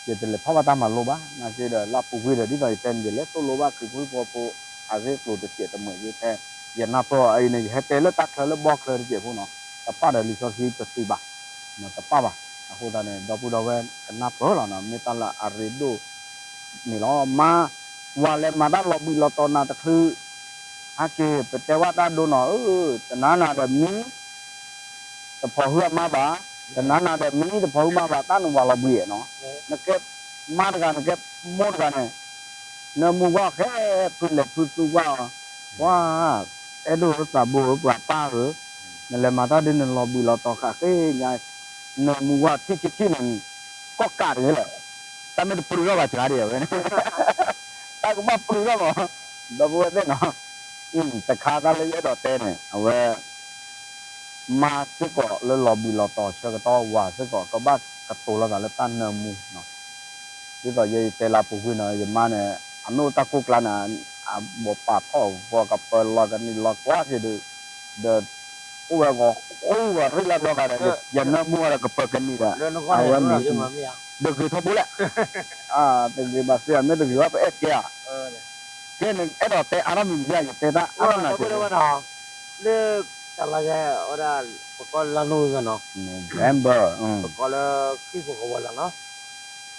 ယတလဲၤဖီၣ်ဘၣ်တၢ်မၤလိဘၣ် နာ်က့ဒီးလၢပူၤကွံာ်ဒီး ဒ်သိးယတဲန့ၣ် ယလဲၤသိၣ်လိဘၣ်ခရံာ်ဖိဟံၣ်ဖိဃီဖိ အဂ့ၢ်ကျိၤတစဲးတမှဲၤယဖဲ ယနၢ်ပၢၢ်အံၤန့ၣ် ယဟဲတဲလၢတၢ်ချၢလၢဘီချၢတစဲးဖိနီၤ တပာ်ဒီးလံာ်စီဆှံပသံဘၣ် တပာ်ဘၣ် အဃိသတးန့ၣ် ဒီပုၢ်ဒီဝဲၢ်ကနၢ်ပၢၢ်လီၤနီၤ မ့ၢ်တၢ်လၢအရ့ဒိၣ်န့ၣ်လီၤ မါ ဝၤလဲၤမၤတၢ်လီၤဘှံးလီၤတီၤနၤတချုး ဟဲက့ၤ ပတဲဝဲတၢ်ဒိနီၤ အၢ တနၤနၤဒီးမံ တဖိးဟုအမါဘၣ်, တနၤနၤဒီးမံ တဖိးဟုမါဘၣ် တၢ်နဝၤလီၤဘှံးနီၤ, နကဲမါတဂၤ နကဲမိၢ်တဂၤန့ၣ်, နၢမူကွၢ်ဃဲ ဖုလဲၤဖုသူကွၢ်အီၤ, ပှၤ အဲၣ်ဒိၣ်ဧၢ သးဘိဧၢ ပှၤပၢ်ဧၢ, နလဲၤမၤတၢ်ဒ်န့ၣ် နလီၤဘှံးလီၤတီၤဃာ်ဃ့ညါ, နၢမူကွၢ်ထံၣ်ကထံၣ်န့ၣ် ကီၣ်ကးတဂ့ၤလၢာ်, တၢ်မ့ၢ်တပျုၢ်ထီၣ်ဘၣ်စှၤဒံးဝဲန့ၣ်, တၢ်ကဘၣ်ပျုၢ်ထီၣ်မး, ဒီပုၢ်ဝဲၢ်သ့ၣ်နီၤ, တခါတၢ်လၢယအဲၣ်ဒိးတဲန့ၣ် အဝဲ မါစ့ၢ်ကီးလၢလီၤဘှံးလီၤတီၤဆၢကတီၢ် ဝၤစ့ၢ်ကီး ကဘၣ်ကတိၤလိာ်သးလၢတၢ်နၢမူနီၤ, ဒ်သိးယတဲလၢအပူၤကွံာ်နီၤ ယမါန့ၣ် အမ့ၢ်အိၣ်တၢ်ကိၢ်ကျါန့ၣ် အဘိးပာ်ဖီၣ်ပှၤကပၢၤလီၤကနံၤလီၤကွၢ်က့ၤဒီး, ဒီး အိၣ်ဝဲဂီၤအိၣ်ဝဲရ့ၣ်လၢဘျီဃာ်ဒီး ယနၢမူဝဲဒီးကပၢၤကနံၤဒီး အဝဲမ့ၢ် တဂ့ၤထီဘိလဲၣ်, တဂ့ၤဘၣ်သ့ၣ် မ့ၢ်တဂ့ၤဘၣ်ပအဲၣ်ကဲဧါ, ကဲန့ၣ် အဲၣ်ဒိးတဲအါထီၣ်မံၤမံၤ ယတဲတၢ်အါထီၣ်နၤက့ၤ လၢ တၢ်လါယဲဝဲဒၣ် ပကိးလါနိၣ်ဝ့ဘၢၣ်နီၤ, ပကိးလၢ ခရံာ်ဖိကဝီၤလီၤနီၤ,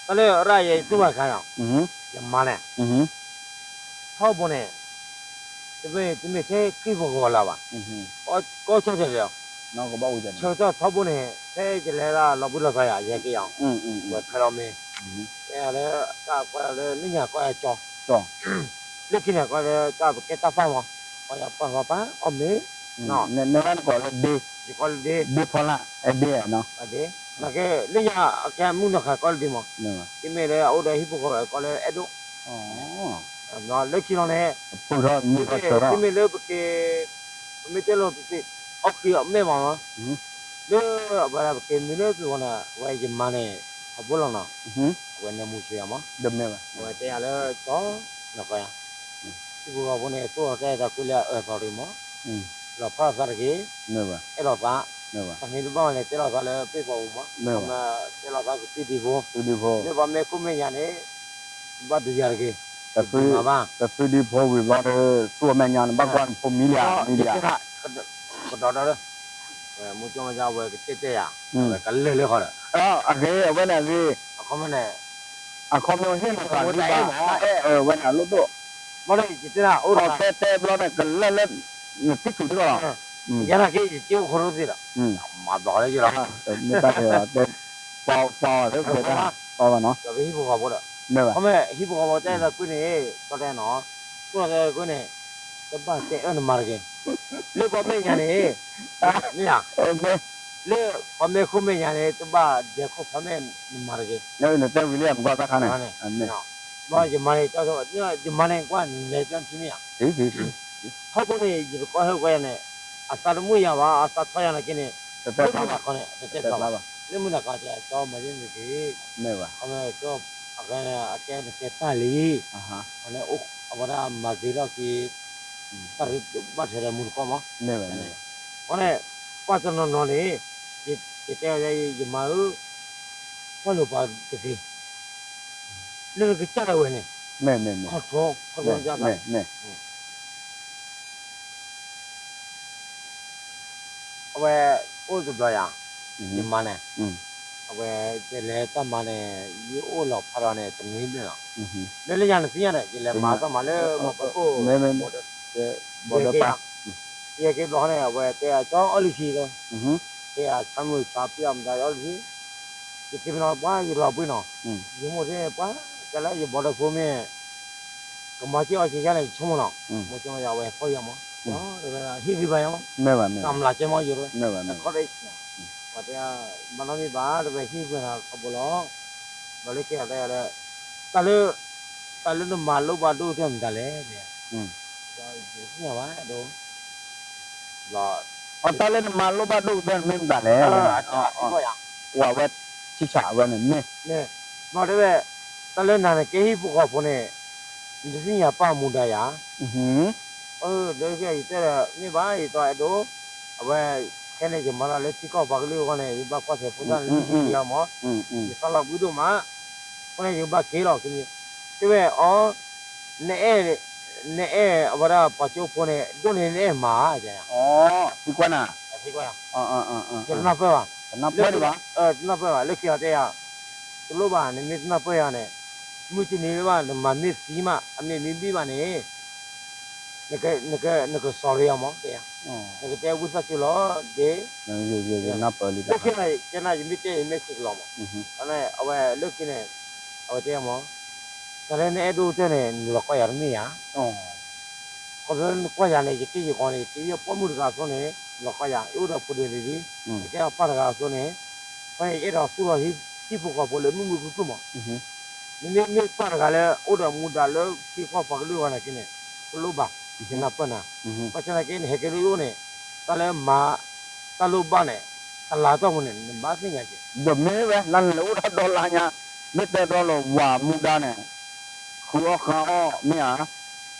တၢ်လၢရၣ်ယဲ ယသူၣ်ဘၣ်ခါနီၤ, ယမါန့ၣ် ထီဘိန့ၣ် တမ့ၢ် တမ့ၢ်ထဲခရံာ်ဖိကဝီၤလီၤဘၣ်, ကီၢ်ဆၢၣ်တဲာ်လီၤ, ဆၢကတီၢ်ထီဘိန့ၣ် ဖဲယလဲၤဒၣ်လီၤဘှံးလီၤတီၤယၤ ယဟဲက့ၤယၤ, ဝဲဖဲလီၤမ့ၢ်, လၢတၢ်ကွၢ်လၢလၢညါကွၢ်ယၤကၠီ လၢခံန့ၣ် ကွၢ်လၢတၢ်ပကဲတၢ်ပာ်မး, ကွၢ်ယၤပာ်ပာ်ပာ် အီၣ်မ့ၢ်, နဝဲနကိးလၢဒ့, ယကိးလၢဒ့, ဒ့ဖီလာ်, ဒ့, နာ်က့ လၢညါအကဲမုၢ်နီၢ်ခါကိးလၢဒ့မး, မ့မ့ၢ်လၢအအိၣ်ဒီးဟံၣ်ဖိဃီဖိကိးလၢအဲၣ်ဒိၣ်, လၢခံလီၤန့ၣ်, မ့မ့ၢ်လၢပက့ၤ, ပမ့ၢ်တဲလိာ်ပသ့ၣ်, အီၣ်ဃံအီၣ်မဲာ်မးနီၤ, လၢအဝဲဒၣ်ပက့ၤမ့ၢ်လၢပဂီၢ်န့ၣ် အဝဲယမါန့ၣ် ထီဘိလီၤနီၤ, အဝဲနၢမူဆံးယၤမး, အဝဲတဲယၤလၢကၠီ, နကွၢ်ယၤ ဟံၣ်ဖိဃီဖိန့ၣ် သိၣ်လိာ်တၢ်အဲၣ်သးကွံလၢအအၢအသီတဂ့ၤမး, လီၤဖးသးတဂ့ၤ, အဲၣ်လိာ်သး, တၢ်န့ၣ်တဘၣ်ဝဲန့ၣ် တဲလိာ်သးလၢပ့ၢ်ပှၤပူၤမး, တဲလိာ်သးကသုဒံဖိ, လၢပှၤမဲာ်ခိၣ်မဲာ်ညါန့ၣ်, ဘၣ်ဒုးယၤတဂ့ၤ, ကသုဒံဖိဝံၤဘျီဒီး ဆူအမဲာ်ညါန့ၣ် ဘၣ်ကွၢ်ဖိမံၤလံဧါ, မံၤလံဧါ, ကဒီးဒီးလၢ ဝဲမူကၠီမးဝဲကတဲတဲယၤ, ဝဲကလၢာ်လၢဃီဒီး, အဂ့ၤ အဝဲန့ၣ်အဂ့ၤ, အခီပညီန့ၣ်, အခီပညီဟ့ၣ်လီၤသးလံဘၣ်, တၢ်အဲၣ်အၢဝဲန့ၣ်အလိၣ်ဒိၣ်, ဘၣ်ဒီးယတဲဒၣ်အိၣ်တခါ, တဲတဲဘျီန့ၣ် ကလၢာ်လၢ နတံၢ်ဆူၣ်တၢ်လီၤ, ယနာ်က့ယစ့အိၣ်ခိၣ်ရိၣ်သ့ၣ်ဒီး, မၤဘျီလၢယလီၤ, မ့ၢ်တၢ်တဲ, ပီပီသ့ၣ်တၢ်, ပီဘၣ်နီၤ, ဟံၣ်ဖိဃီဖိဒီး, ခီမ့ၢ်ဟံၣ်ဖိဃီဖိတဲသးကွံန့ၣ်, ကီတဲနီၤ, ကီတဲကွံန့ၣ်, တဘၣ်တဲအၢနမါတဂ့ၤ, လၢပှၤမဲာ်ညါန့ၣ်, မ့ၢ်ဧါ, လၢပှၤမဲာ်ခိၣ်မဲာ်ညါန့ၣ် တဘၣ်ဒဲးခိၣ်ဖးမဲာ်နမါတဂ့ၤ, နတဲဝံၤလံ မကွၢ်တၢ်ခါန့ၣ်, ယမါန့ၣ်, ယမါန့ၣ်ကွၢ်လဲၤတၢ်ထံမ့ၢ်ဧါ, ထီဘိန့ၣ် ယတကွၢ်ဟဲကွၢ်ယၤန့ၣ်, အသးတမုာ်ယၤဘၣ် အသးထီယၤနာ်က့န့ၣ်, လၢမုၢ်နၤခီန့ၣ် တတဲဖျါဘၣ်, လၢမုၢ်နၤခီကၠီမၤယဲၢ်မ့ၢ်ဂ့ၤ, ခီမ့ၢ်ကၠီ အကဲနကဲတၢ်လံ, အဝဲဒၣ်မၤသ့ထီၣ်က့ၤ တၢ်ရ့ဘၣ်ထွဲဒီးမူတကီၢ်မး, အဃိန့ၣ် ကွၢ်တနီၤနီၤန့ၣ် ယတဲအီၤ ယမါဧၢ, ကွၢ်လိာ်ပာ်တသ့, လၢနကစၢ်ဒၣ်ဝဲန့ၣ် ခီထီ ခီထီ အဝဲအိၣ်တဘျီယၤ, ယမါန့ၣ်, အဝဲတဲလဲၤတၢ်မၤန့ၣ် ယအိၣ်လီၤဖးဒီးန့ၣ် တနွံဘျဲၣ်လီၤ, လၢလၢညါန့ၣ်သ့ၣ်ညါဒီး ယလဲၤမၤတၢ်မၤလၢမီၤပကိၣ် ဘီဒၢပၢ်, ယက့ၤဘျီန့ၣ် အဝဲတဲအကၠီအီၣ်လုၢ်ဆံဒီး, တဲအဆါမုၢ်ဆါပျၢ်မတၤအီၣ်လုၢ်ဆံ, ယက့ၤမနီၤပှၤယလီၤဘှံးနီၤ, ယမိၢ်တဲပှၤ ကဲလၢယဘီဒၢဖိမ့ၢ် ကမၤစ့အီၣ်စ့ယါန့ၣ် ယဆိကမိၣ်နီၤ, မိၢ်ဆိကမိၣ်ယၤ အဝဲဖီၣ်ယၤမး, တဝဲဟ့ၣ်ဂံၢ်ဘါယၤမး, ကမျးကဲမးယိၤတဝဲ, အခီၣ်ဒၣ်, ပှၤတဲ ဘၣ်နီတမံၤဘၣ် တဝဲဟ့ၣ်ဂံၢ်ဘါနၤခီဘိလီၤ, ဘျီလၢကဲအီၤတဲယၤလၢ တၢ်လၢ တၢ်လၢနမၤလိၣ်ဘၣ်ဒိၣ်ကတၢၢ်မတၤလဲၣ်, ယသ့ၣ်ညါဘၣ်ဒိၣ် တၢ်လၢနမၤလိၣ်ဘၣ်ဒိၣ်ကတၢၢ်မ့ၢ်မတၤလဲၣ်, ဝဲဆံဆးဝဲန့ၣ်မ့ၢ်, ဘျီတဲဝဲ တၢ်လၢနၤန့ၣ် ကဲဟံၣ်ဖိဃီဖိန့ၣ် နတသ့ၣ်ညါပၢ်မူဒါယၤ, လၢယတဲဒီး မ့ၢ်ဘၣ် ယတီအဲၣ်ဒိး, အဝဲ ခဲန့ၣ် ယမၤတၢ်လၢထံကီၢ်ပှၤကလုာ်အဂီၢ်န့ၣ် ယဘၣ်ကွၢ်ဆၢဖိတၢ်လၢယမီၤ, ယသးလီၤဘှံးဒိၣ်မး, အဃိန့ၣ် ယကဘၣ်က့ၤလီၤ, တဲဝဲအီၤ နအဲၣ်, နအဲၣ်အဝဲဒၣ်ပှၤကၠိဖိန့ၣ် ဒိၣ်န့ၣ်နအဲၣ်မး, သံကွၢ်နၤ, ယတနၢ်ပၢၢ်ဘၣ်, တနၢ်ပၢၢ်ဘၣ်, တနၢ်ပၢၢ်ဘၣ် လၢခံအီၤတဲယၤ, တလိၣ်ဘၣ် နမ့ၢ်တနၢ်ပၢၢ်ယၤန့ၣ်, မုၢ်တနံၤလၢဘၣ် နမၤမ့ၢ်သံမး အမ့ၢ်မ့ၢ်ဘံၣ်ဘၣ်န့ၣ် နက sorry ယၤမး, နကတဲဝံသးစူၤလီၤ, ဒ် လၢခံန့ၣ် ကဲနၤ ယမ့ၢ်တဲ ယမ့ၢ်စံးကလီၤမး, အဝဲလၢခံန့ၣ် အဝဲတဲယၤမး, တၢ်လၢနအဲၣ်ဒိၣ်ကတၢၢ်န့ၣ် နလီၤကွၢ်ယၤတမ့ၢ်ဧါ, ခီဖျိနကွၢ်ယၤန့ၣ် ယက့ၢ်ယဂီၤန့ၣ် ယက့ၤယပိာ်မုၣ်တဂၤအသိးန့ၣ် နလီၤကွၢ်ယၤ ယအိၣ်ဒီးဖိဒံးလံ, ယကဲအပၢ်တဂၤအသိးန့ၣ်, အဃိန့ၣ် ယအဲၣ်ဒိးသူၣ်ထီၣ်ဟံၣ်ဖိဃီဖိလၢမုာ်မုာ်ခုၣ်ခုၣ်မး, နမ့ၢ်မ့ၢ်ပၢ်တဂၤလၢအိၣ်ဒီးမူဒါလၢထံကီၢ်ပှၤကလုာ်အဂီၢ်န့ၣ်က့န့ၣ်, တလိၣ်ဘၣ်, ယနၢ်ပၢၢ်နၤ, ဘၣ်ဆၣ်သနာ်က့ နဟဲက့ၤလိၣ်လိၣ်န့ၣ်, တၢ်လၢမၤ တၢ်လိၣ်ဘၣ်န့ၣ် တလါတီၢ်ပူၤန့ၣ် နဘၣ်သ့ၣ်ညါက့ၤ, ဒီးမ့ၢ်ဝဲ လၢနလဲၤအိၣ်ထီၣ်ဒီလါညါ, မ့ၢ်တဲဒီးလီၤဝၤမူဒါန့ၣ်, ဃုအီၣ်ဃါအီၣ်မ့ၢ်ဧါ,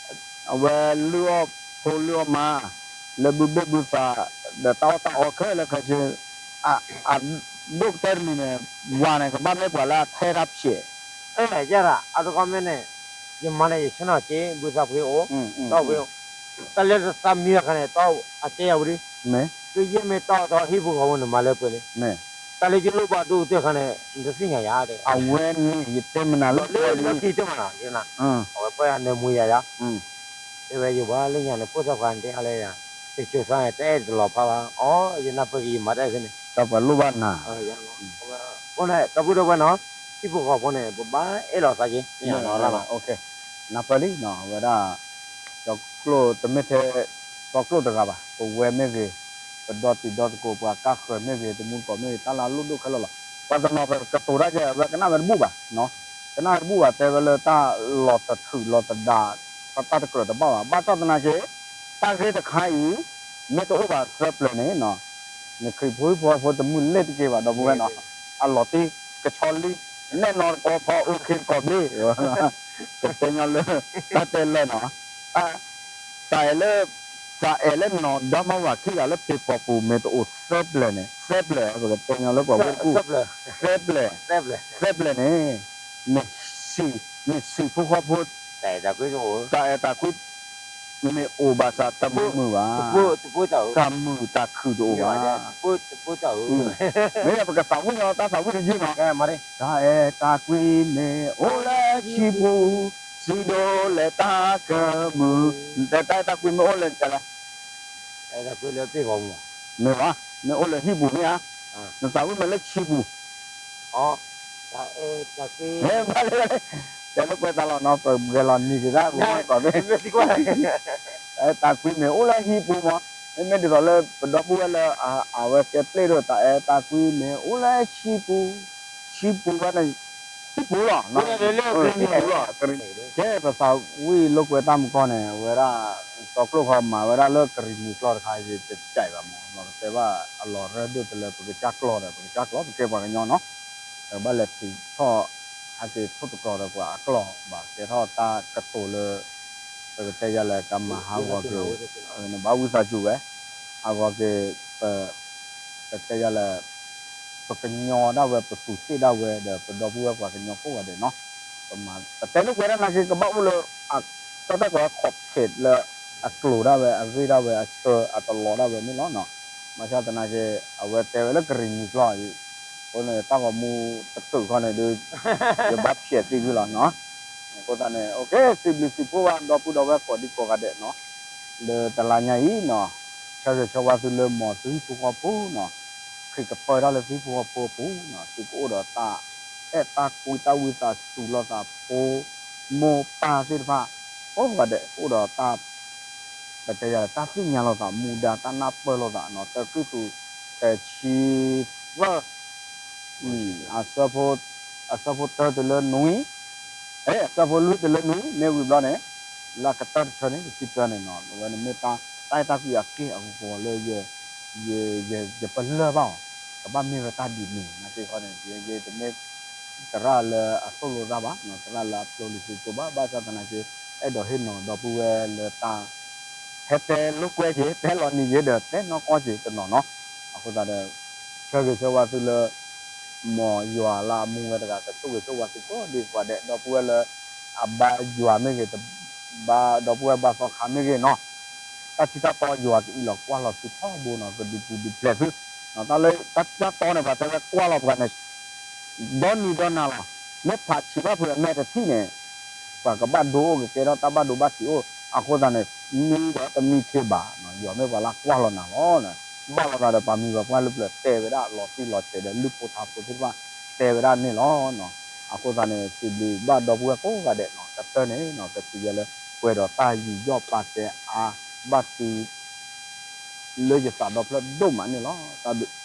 အဝဲလုၢ်အီၣ်ဖိလုၢ်အီၣ်မါ, လၢဘုဘ့ၣ်ဘုသး, ဒီးတၢ်အီၣ်တၢ်အီခဲလၢာ်ခဲဆ့, အဒိၣ်ကတၢၢ်တမံၤန့ၣ်, ဝၤန့ၣ် ကဘၣ်မ့ၢ်ပှၤလၢအထဲတၢ်ဖျဲး, အၢ ယဲဒၣ် အတကီၢ်မ့ၢ်န့ၣ်, ယမါန့ၣ် ယဆ့ၣ်နီၤက့ၤ ဘုသးဖှ့အိၣ်, ဒီးဖှ့, တၢ်လၢတသးမံအခါန့ၣ် တၢ်အတဲယၤဝံၤလံ, ကယဲၢ်မ့ၢ်တၢ်အီၣ်တၢ်အီဟံၣ်ဖိဃီဖိန့ၣ် မၤလၢပှဲၤလံ, တၢ်လၢယလိၣ်ဘၣ်ဒိၣ်ကတၢၢ်ခါန့ၣ် နတသ့ၣ်ညါယၤတဲ, အဝဲန့ၣ် ယတဲမနၤလၢလၢခံတမနၤ, အဝဲပှၤယၤနၢမူယၤယၤ, တဲဝဲယဘၣ်လၢညါန့ၣ် ဖိသၣ်ခွါန့ၣ်တဲအါလၢယၤ, တစိၤသးန့ၣ် တအဲၣ်တလီၤဖးဘၣ်, အီ ယနၢ်ပၢၢ်က့ၤယမၤတၢ်ဖဲန့ၣ်, တၢ်ပှၤလိၣ်ဘၣ်နၤ, အဃိန့ၣ် ဒီပုၢ်ဒီဝဲၢ်နီၤ, ဟံၣ်ဖိဃီဖိန့ၣ် ပဘၣ်အဲၣ်လီၤသးက့ၤ, နၢ်ပၢၢ်လံနီၤ အဝဲဒၣ် စီၤကျိၣ်တမ့ၢ်ထဲ စီၤကျိၣ်တဂၤဘၣ်, ပဝဲမ့ၢ်ဂ့ၤ, ပဒီတံၤဒီသကိး ပှၤကါဃၢၤမ့ၢ်ဂ့ၤ, တမူတကိးမ့ၢ်ဂ့ၤ, တၢ်လၢအလိၣ်ဒိၣ်ခဲလၢာ်လီၤ. ပှၤတနီၤကတိၤတၢ်ကဲ အဝဲကနၣ်ဝဲတဘူၣ်ဘၣ်, ကနၣ်ဝဲတဘူၣ်ဘၣ် တဲဝဲလၢတၢ်လီၤတထုးလီၤတဒါ, တၢ်တကြၢးတဘၣ်ဘၣ်. ဘၣ်ဆၣ်သနာ်က့ တၢ်ဂ့ၢ်တခါအံၤ မ့ၢ်တအိၣ်ဘၣ်သၢပျၢၤန့ၣ် နခရံာ်ဖိဟံၣ်ဖိဃီဖိတမုာ်လ့ၣ်တက့ၢ်ဘၣ် ဒီပုၢ်ဝဲၢ်နီၤ, အလီၤတံၢ်ကဆီလံ, နဲၣ်နီၢ်တကီဖီအိၣ်ခ့တကီဘ့ၣ်, ကတဲညီလၢ တၢ်တဲလၢနီၤ, တၢ်အဲၣ်လၢ တၢ်အဲၣ်လၢနီၢ်ဒီမါဝၤခံဂၤလၢဖံးဖီပူၤ မ့ၢ်တအိၣ်သၢပျၢၤန့ၣ် သၢပျၢၤ ပကတဲညီလၢပှၤဝ့ၢ်တကူၣ် သၢပျၢၤ သၢပျၢၤန့ၣ် မ့ၢ်စံး မ့ၢ်စံးဖိဃီဖိ တၢ်အဲၣ်တၢ်ကွံ မ့ၢ်အိၣ်ဘၣ်ဆၣ်တမုာ်မုာ်ဘၣ်, တၢ်မုာ်တၢ်ခုၣ်တအိၣ်ဘၣ်, မ့ၢ်ပကသးဝံၣ်ညီတၢ်သးဝံၣ်တယုၢ်နီၤ, တၢ်အဲၣ်တၢ်ကွံမ့ၢ်အိၣ်လၢဟံၣ်ပူၤ, စံးဒိၣ်လဲၣ်တၢ်ကမုာ်, တၢ်အဲၣ်တၢ်ကွံမ့ၢ်အိၣ်လၢ မ့ၢ်ဘၣ်, မ့ၢ်အိၣ်လၢဟံၣ်ပူၤမ့ၢ်ဧါ, နသးဝံၣ်မ့ၢ်လၢဆံပူၤ, ဘၣ်လၢ တဲလၢကွဲးတၢ်လီၤနီၤ ပဂဲၤလီၤနံၤက့ၤတၢ် ပမ့ၢ်ကိးဘ့ၣ်, တၢ်အဲၣ်တၢ်ကွံမ့ၢ်အိၣ်လၢဟံၣ်ပူၤမး, မ့မ့ၢ်ဒ်သိးလၢပဒီပုၢ်ဝဲၢ်လၢ အဝဲကဲပျ့ၢ်ဒိၣ် တၢ်အဲၣ်တၢ်ကွံမ့ၢ်အိၣ်လၢဟံၣ်ပူၤ, ဆံပူၤဝဲန့ၣ် ဟံၣ်ပူၤလီၤ, ဟံၣ်ပူၤလီၤ, ကဲပသးဝံၣ်လိာ်ကွဲတၢ်မကီၢ်န့ၣ် အဝဲဒၣ် စီၤကျိၣ်ခီမၤဝဲဒၣ်လၢကရံၣ်နံၤကျီၢ်တခါ ယတကြၢးဘၣ်မး လီၤကတဲဘၣ်အလီၤရၢဒိၣ်တလၢပကစၢ်ကျီၢ်ဒီး ပကစၢ်ကျီၢ် ပကဲပှၤကညီနီၤ, ဘၣ်လဲၤထုးထီၣ် က့ၤထိၣ်သတြီၤဒီးပှၤအကျိာ်ဘၣ် ကဲထီၣ်တၢ်ကတိၤလၢ ပကတဲယၤလဲၣ် ကမၤဟးဂီၤက့ၤ နဘၣ်ဝံသးစူၤဝဲ ဟးဂီၤက့ၤ ပ ပတဲယၤလဲၣ် ပကညီဒၣ်ဝဲ ပသူးသ့ၣ်ဒၣ်ဝဲဒီး ပဒီပုၢ်ဝဲၢ်ပှၤကညီကိးဂၤဒဲးနီၤ ပမၤ ပတဲလိာ်ကွဲဒၣ်နာ်က့ ကဘၣ်အိၣ်လၢ အ တၢ်တၢ်ကွဲး content လၢ အကျိၤဒၣ်ဝဲ အဂ့ၢ်ဒၣ်ဝဲ အဆၢအတလီၤဒၣ်ဝဲန့ၣ်လီၤနီၤ ဘၣ်ဆၣ်သနာ်က့ အဝဲတဲဝဲလၢကရံၣ်နံၤကျိာ်အံၤ အဃိန့ၣ် တၢ်ဂီၤမူတတုာ်ခီန့ၣ်ဒုး ယဘၣ်ဖျဲးသ့ၣ်သုလီၤနီၤ အဃိသတးန့ၣ် စံးဘျုးစံးဖှိၣ်ဘၣ်ဒီပုၢ်ဒီဝဲၢ်ကိးဒံကိးဂၤဒဲးနီၤ လၢတလါညါအံၤနီၤ ဆၢဂ့ၤဆၢဝါသုလၢမ်သုဟံၣ်ဖိဃီဖိနီၤ ဃ့ၢ်ကပၢတၢ်လၢသုဟံၣ်ဖိဃီဖိအပူၤနီၤ သုကအိၣ်ဒီးတၢ်အဲၣ်တၢ်ကွံတၢ်ဝံသးစူၤလိာ်သးဖိ မိၢ်ပၢ်သ့ၣ်တဖၣ် ကိးဂၤဒဲး ကအိၣ်ဒီးတၢ် ပတဲယၤတၢ်သ့ၣ်ညါလိာ်သးမူဒါ တၢ်နၢ်ပၢၢ်လိာ်သးနီၤ တၢ ကရံၣ်သူး တဆံသၢ အဆၢဖိတၢတုၤလၢနွံ အဆၢဖိလွံၢ်တုၤလၢနွံ မ့ၢ်ဝံၤဘျီန့ၣ် လၢအကတၢၢ်တဆၢန့ၣ် တဆံသၢန့ၣ်နီၤ အဝဲန့ၣ်မ့ၢ်တၢ်အဲၣ်တၢ်ကွံအက့ၢ်အဂီၤလၢ ယပလၢၢ်ဘၣ်အီၤ ကဘၣ်မ့ၢ်ဝဲတၢ်ဒ်န့ၣ် နာ်က့ဃီန့ၣ် ယတမ့ၢ် သရၣ်လၢအသိၣ်လိသးဘၣ် သရၣ်လၢအဖျိလံၤသုကၠိဘၣ် ဘၣ်ဆၣ်သနာ်က့ အဲၣ်ဒိးဟ့ၣ်နီၤဒီပုၢ်ဝဲၢ်လၢတၢ် ဟဲတဲလိာ်ကွဲက့ၤ တဲလီၤနံၤက့ၤဒီး တဲနီၢ်ကီၢ်က့ၤတနီၤနီၤ အဃိသတးဒီး ဆၢဂ့ၤဆၢဝါသုလၢ မ်ယွၤလၢအမူဝဲတဂၤ ကဆိၣ်ဂ့ၤဆိၣ်ဝါသုကိးဒံကိးဂၤဒဲး ဒီပုၢ်ဝဲၢ်လၢ အဘါယွၤမ့ၢ်ဂ့ၤ ဘါဒီပုၢ်ဝဲၢ်ဘါသီခါမ့ၢ်ဂ့ၤနီၤ တၢ်ထံတၢ်တီယွၤကအံးလီၤကွၢ်လီၤသုထီဘိနီၤ ကဒုးပူၤဒုးဖျဲးသု တၢ်လၢတၢ်ထံတၢ်တီန့ၣ် ပှၤတဲဝဲကွၢ်လီၤပှၤန့ၣ် ဒီနံၤဒီနၤလီၤ မ့ၢ်ဖးဆံးဘၣ်ဖုးအမဲာ်တထံၣ်န့ၣ် ပှၤကဘၣ်ဒိအိၣ်ကကဲထီၣ်တၢ်ဘၣ်ဒိဘၣ်ထံးအိၣ် အဃိသတးန့ၣ် မံဒီးတမံခ့ဘၣ် ယွၤမ့ၢ်ပှၤလၢကွၢ်လီၤနၤလီၤ ဘၣ်လိာ်သးဒီးပှၤမံၤပှၤပှၢ်လၢပျၢၤတဲဝဲဒၣ်လီၤတံၢ်လီၤဆဲးဒီးလုၢ်ဖိထါဖိသ့ၣ်တဖၣ် တဲဝဲဒၣ်န့ၣ်လီၤ အဃိသတးန့ၣ် စံးဘျုးဘၣ်ဒီပုၢ်ဝဲၢ်ကိးဂၤဒဲးနီၤ ကတၢၢ်န့ၣ်နီၤ ကစံးယဲလၢ ပှဲၤဒီးတၢ်ယူးယီၣ်ပာ်စဲအါဘၣ်သု လၢယသးဒီဖျၢၣ်ဒိၣ်မးန့ၣ်လီၤ တၢ်ဘျုး